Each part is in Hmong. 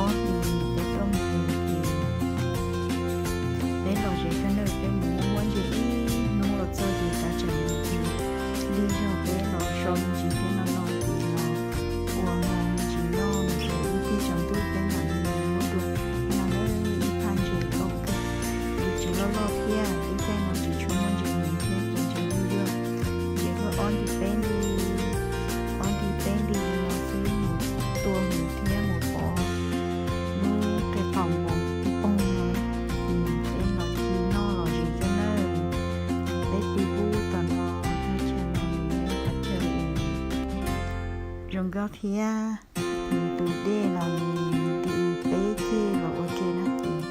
ob hlis peb tuaj mus ces peb los ze kawg nawb, peb mus muab ntses ib hnub los txog ces kav tsij lig zog peb los so me ntsis thiab no no ces los ua me ntsis noj no ces ib pliag tsaus ntuj peb mam li muab dua. Nyob nawb, ib phab ntses loj kawg, ntses loj loj thiab, ib caij no tsis tshua muaj ntses heev thiab ces ntses loj loj. Ces wb ob nti peb nti, ob nti peb nti no xwb mus tua hmuv thiab mus pov lub qe qaum npoo tib poog no. Peb los ci noj los zis kawg nawb. Peb pw pub tom no, thaj chaw no nws yog qhov chaw zoo nkauj thiab. Nws tus dej no nws nti peb ceg los ua ke no ces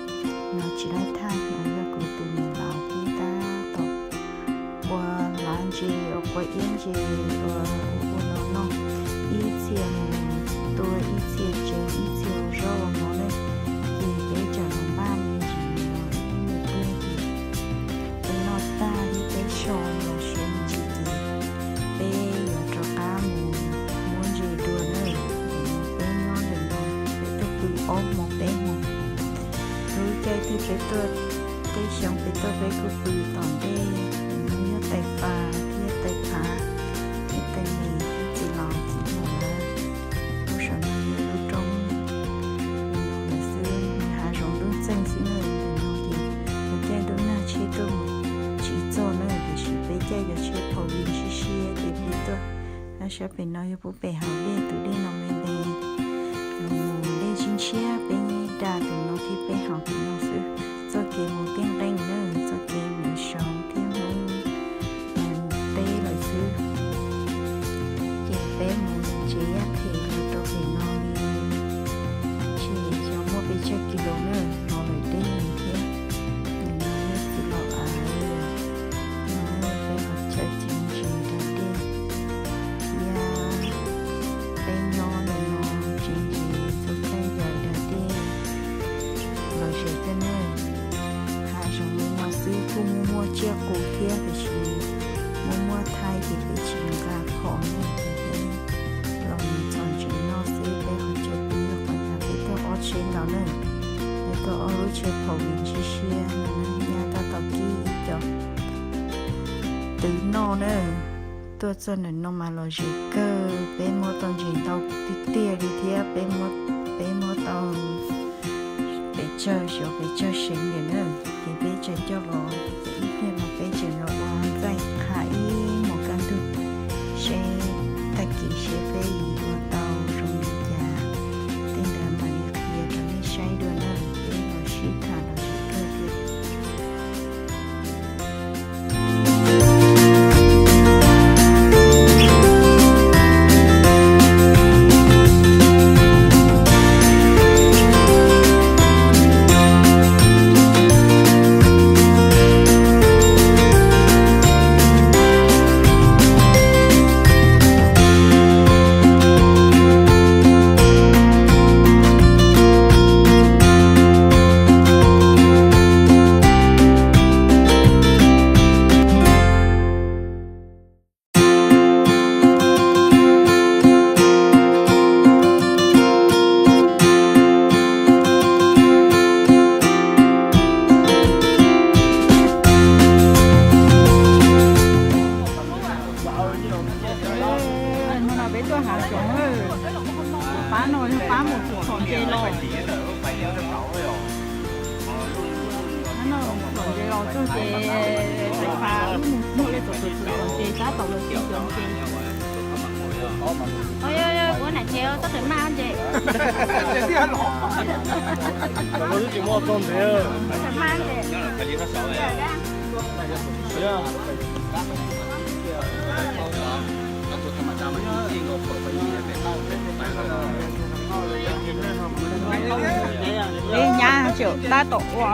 no tsis laij thaj no yog kuv tus niam laus peb tab tom ua lav ntses, ua quav iab ntses, ua ua no no, ib txhia mus tua ib txhia tsev ib txhia ua zaub ua mov ne. Ces peb tseem los npaj me ntsis no ib me tiag ces peb noj tag thiab peb so los siav me ntsis ces peb yuav rov qab mus muab ntses dua na. Peb nyob ntawm no, peb tuaj pw ob hmo peb hmo. Lub caij twg peb tuaj, tej xyoo peb tuaj peb kuj pw tom ntej, nws yog tais fas thiab tais phav thiab tais me thiab txiv laus txiv hluas lawm. Lub saum no yog lub roob, lub no lawm xwb, nws hav zoov ntuj txeeg xwb na. Ntawm no ces lub caij ntuj nag tsheb tuaj mus tsis txog na, tiam sis peb caij cov tsheb phom vim siab siab ces peb tuaj. Sab pem no yog pub pem haus dej, tus dej no me ntev, los mus dej tsib ntshiab, peb da tus no thiab peb haus tus no xwb. Txoj kev mus tij nqeeb na, txoj kev mus saud thiab mus teb lawm xwb. Ces peb mus tsev yaj phem los rau pem no li, tsis xyov muaj pes tsawg kis lus na, los lawm deb thiab. Nim no yog txiv laus av, no peb qhov chaw txiv ntses da dej thiab. Peb nyob ntawm no tsev ntses txog thaij yam da dej los ze kawg nawb. Hav zoov li no xwb kuj muaj muaj tsiaj qus thiab tiam sis muaj muaj thaij ces peb tsis nqa phom na, ces peb los mus txhom ntses noj xwb. Peb qhov chaw pw yog qhov yav peb tuaj ob tsheb nkaus na, peb tuaj ob lub tsheb phom vim siab siab no, nyab tab tom kib ib co twv noj na. Tuaj txog ntawm no mas los ze kawg, peb muab tau ntses ntau tiag tiag li thiab peb muab, peb muab tau pes tsawg xyov pes tsawg seev lawm na. Ces peb tseem coj los, ib pliag no peb tseem los ua ntxaij qha ib hmos kaj ntug seb tag kis seb peb yuav ua tau zoo li cas. Tej ntawd mam li qhia rau nej saib dua na, peb los sib tham los ze kawg thiab. Hnub no peb tuaj hav zoov, pab no yog pab mus txhom ntses los. Pab no txhom ntses los txog ces tais fas wb mus txog li txhom txhom txhom ntses tab tom los txog cov ntses. Ua nam ces txhob rawm maj ntses. Tsis muaj txog ntses. Rawm maj ntses. Peb nyab tseem tab tom ua,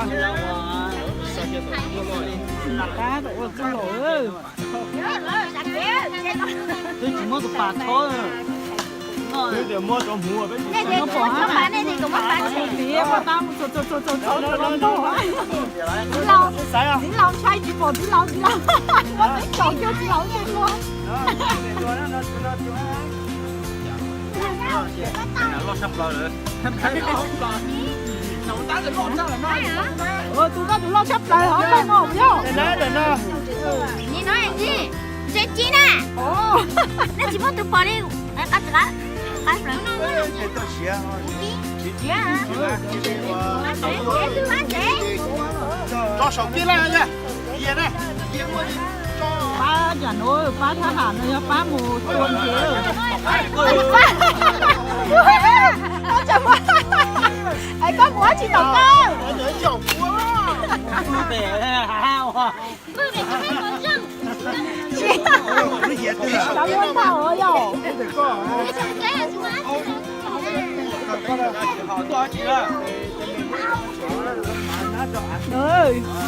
tab tom ua txuj lom. Twb tsis muab tus pas txhob. Twb tias muab cov hmuv peb tsis muab pas, nej tias muab pas, nej tias kom muab pas tshem. Txiv ua tab mus txog txog txog txog txog los ntog. Txiv laus, txiv laus ntshai tsis pom txiv laus, txiv laus muab peb tsaus kiag txiv laus ntshai luag. Loj tshaj plaws lawm. Tus koj tus loj tshaj plaws hov koj no yog. Ni no tsis, tsis na. Nej tsis muaj tus pom li. Qab tsis qab. Qab plaws. Tso saum kij laj na. Pab cov nuav, pab thab ham no yog pab mus tua ntsev. Es koj mus ua tsis tom koj. Cov muaj tau yog.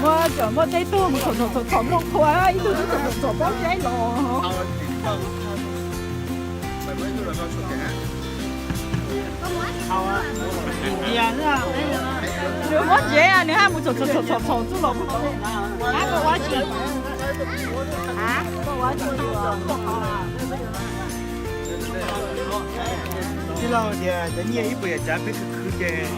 Muaj cov, muaj tej tug mus txhom txhom txhom nplooj qhua, ib tug twb txhom txhom txhom paub saib los. Nws muab ntsev nws haj mus txhom txhom txhom txhom txuj los. Koj ua tsi? Koj ua tsi? Tij laug tias cov nyiaj ib puas yam tsav peb khwv khwv ces.